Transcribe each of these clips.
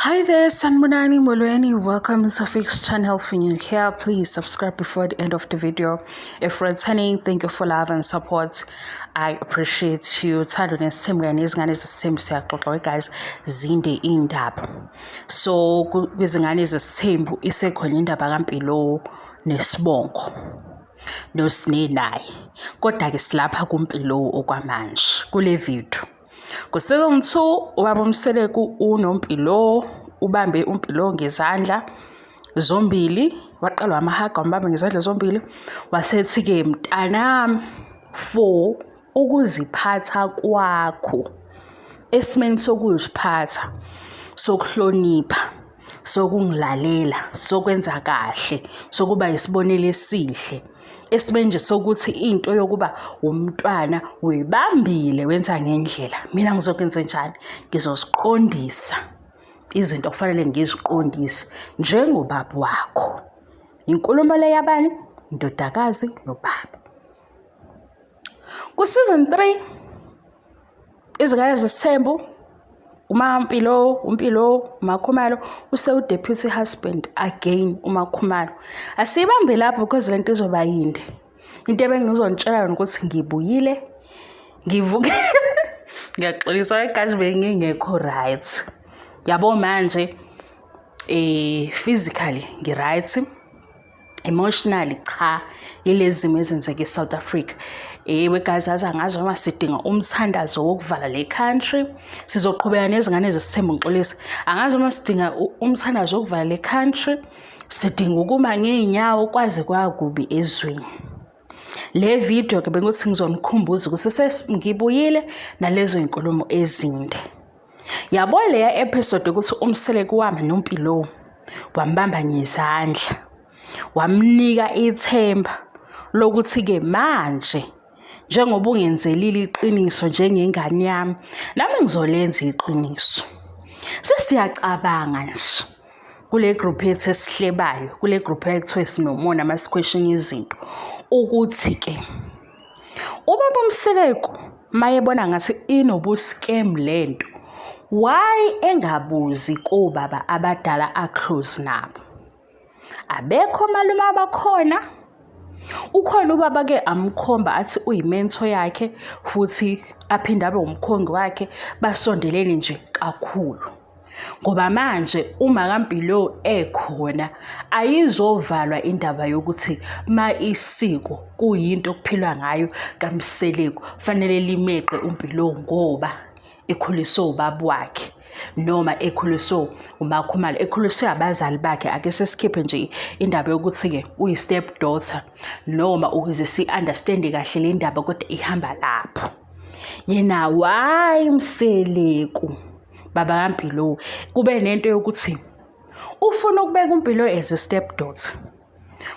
Hi there, Sanibonani Molweni. Welcome to Fix Channel. If you're new here, please subscribe before the end of the video. If returning, thank you for love and support. I appreciate you. Uthando nesithembu kanye nezingane zesithembu, siyaxoxa guys, zinde indaba. So kwizingane zesithembu isekhona indaba kaMpilo nesibongo noSine naye. Kodwa-ke silapha kuMpilo okwamanje kule video. Ku-season 2 ubaba uMseleku unoMpilo, ubambe uMpilo ngezandla zombili, waqala wamahaga, wambamba ngezandla zombili, wasethi-ke, mntanami, for ukuziphatha kwakho, esimeni sokuziphatha, sokuhlonipha, sokungilalela, sokwenza kahle, sokuba isibonelo esihle, esimeni nje sokuthi into yokuba umntwana uyibambile, wenza ngendlela, mina ngizokwenza njani? Ngizoziqondisa izinto okufanele ngiziqondise njengobaba wakho. Inkulumo le yabani? Indodakazi nobaba. Ku-season 3 izingane zesithembu, uMampilo, uMpilo, uMakhumalo usewu-deputy husband again uMakhumalo. Asiyibambe lapho because lento izoba yinde. Into ebengizonitshela yona ukuthi ngibuyile, ngivuke, ngiyaxolisa guys, bengingekho right. Yabo manje physically ngi-right, emotionally cha, yilezi zimo ezenzeka e-South Africa. Ewe guys, aze angazi noma sidinga umthandazo wokuvala le country. Sizoqhubeka nezingane zesithembu, ngixolisa. Angazi noma sidinga umthandazo wokuvala le country, sidinga ukuma ngey'nyawo kwaze kwakubi ezweni. Le video ke benguthi ngizonikhumbuza ukuthi sengibuyile nalezo y'nkulumo ezinde. Yabo leya episode ukuthi uMseleku wami noMpilo wambamba ngezandla, wamnika ithemba lokuthi-ke manje njengoba ungenzelile iqiniso njengengane yami, nami ngizolenza iqiniso. Sesiyacabanga nje kule group yethu esihlebayo, kule group ekuthiwa sinomona masikhweshina izinto, ukuthi-ke ubaba uMseleku mayebona ngathi inobu-scam lento, why engabuzi kobaba abadala a-close nabo? Abekho malume abakhona. Ukhona ubaba-ke amkhomba athi uyi-mentor yakhe futhi aphinde abe umkhongi wakhe, basondelene nje kakhulu. Ngoba manje uma kaMpilo ekhona, ayizovalwa indaba yokuthi ma isiko kuyinto okuphilwa ngayo kaMseleku, fanele limeqe uMpilo ngoba ekhuliswe ubaba wakhe noma ekhuliswe uMakhumalo, ekhuliswe abazali bakhe. Ake sesikhiphe nje indaba yokuthi-ke uyi-step daughter noma ukuze si-understande kahle le ndaba, kodwa ihamba lapho. Yena why Mseleku, baba kaMpilo, kube nento yokuthi ufuna ukubeka uMpilo as a step daughter?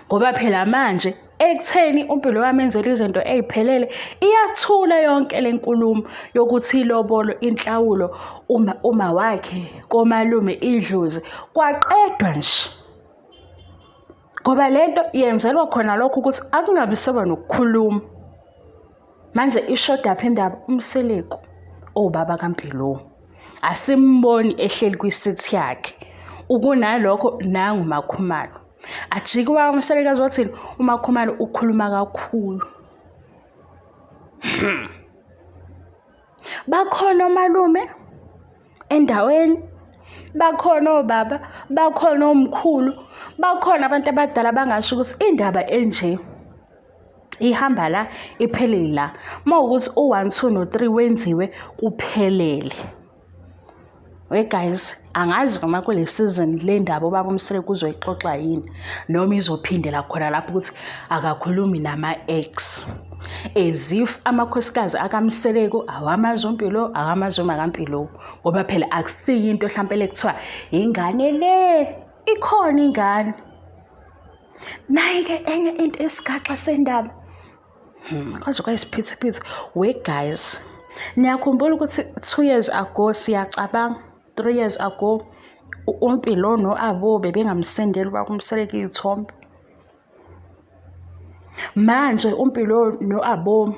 Ngoba phela manje ekutheni uMpilo wamenzela izinto ey'phelele, iyathula yonke le nkulumo yokuthi ilobolo, inhlawulo, uma wakhe komalume, idlozi, kwaqedwa nje. Ngoba lento yenzelwa khona lokho ukuthi akungabi saba nokukhuluma. Manje ishodaphi indaba? UMseleku owubaba kaMpilo asimboni ehleli kwi-seat yakhe, ukunalokho nangu uMakhumalo. Ajike uMseleku wathini? UMakhumalo ukhuluma kakhulu. Bakhona omalume endaweni, bakhona obaba, bakhona omkhulu, bakhona abantu abadala bangasho ukuthi indaba enje ihamba la, iphelele la. Uma wukuthi u-one, two no-three wenziwe kuphelele. We guys, angazi noma kule season le ndaba ubaba uMseleku uzoyixoxa yini noma izophindela khona lapho ukuthi akakhulumi nama-ex, as if amakhosikazi akaMseleku awamazi uMpilo, awamazi umakaMpilo. Ngoba phela akusiyo into hlampe le kuthiwa ingane le ikhona ingane. Nayi-ke enye into esigaxa sendaba. Kwaze kwayisiphithiphithi. We guys, niyakhumbula ukuthi 2 years ago, siyacabanga 3 years ago, uMpilo no-Abo bebengamsendeli ubaba uMseleku iy'thombe. Manje uMpilo no-Abo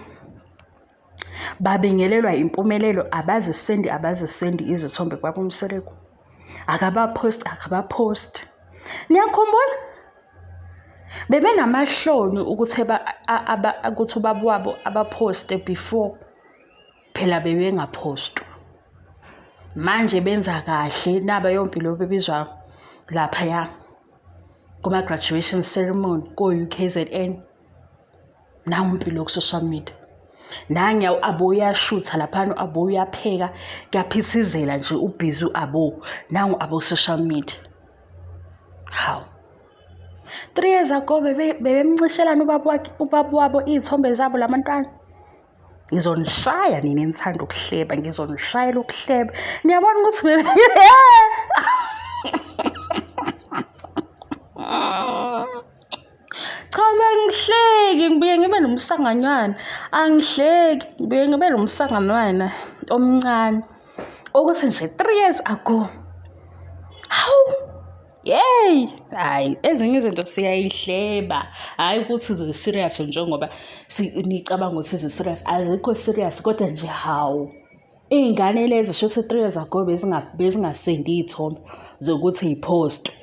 babingelelwa impumelelo, abazisendi, abazisendi izithombe kubaba uMseleku. Akabaphosti, akabaphosti. Niyakhumbula? Bebenamahloni ukuthi ukuthi ubaba wabo abaphoste before phela bebengaphostwa. Manje benza kahle naba yompilo bebizwa laphaya kuma-graduation ceremony ko-UKZN. Nangu uMpilo ku-social media. Nangiya u-Abo uyashutha laphana u-Abo uyapheka kuyaphithizela nje ubhizi u-Abo. Nangu u-Abo ku-social media. Hawu. 3 years ago bebemncishelana ubaba wakhe ubaba wabo iy'thombe zabo labantwana. Ngizonishaya nina enithanda ukuhleba, ngizonishayela ukuhleba. Niyabona ukuthi Cha, angihleki ngibuye ngibe nomsanganywana. Angihleki ngibuye ngibe nomsanganywana omncane. Ukuthi nje 3 years ago. Hawu! Yeyi! Hhayi, ezinye izinto siyayihleba, hhayi ukuthi zi-serious njengoba nicabanga ukuthi zi-serious, azikho serious kodwa nje hawu. Iy'ngane lezi shuthi 3 years ago bezingasendi iy'thombe zokuthi y'phostwe.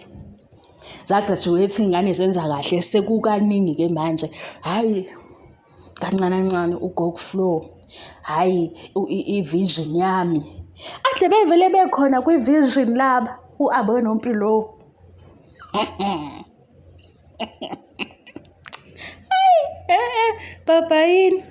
Za-graduate iy'ngane zenza kahle sekukaningi-ke manje, hhayi kancane kancane uGogo Flo, hhayi i-vision yami. Ade bevele bekhona kwi-vision laba, u-Abo noMpilo. Hayi, bye-bye.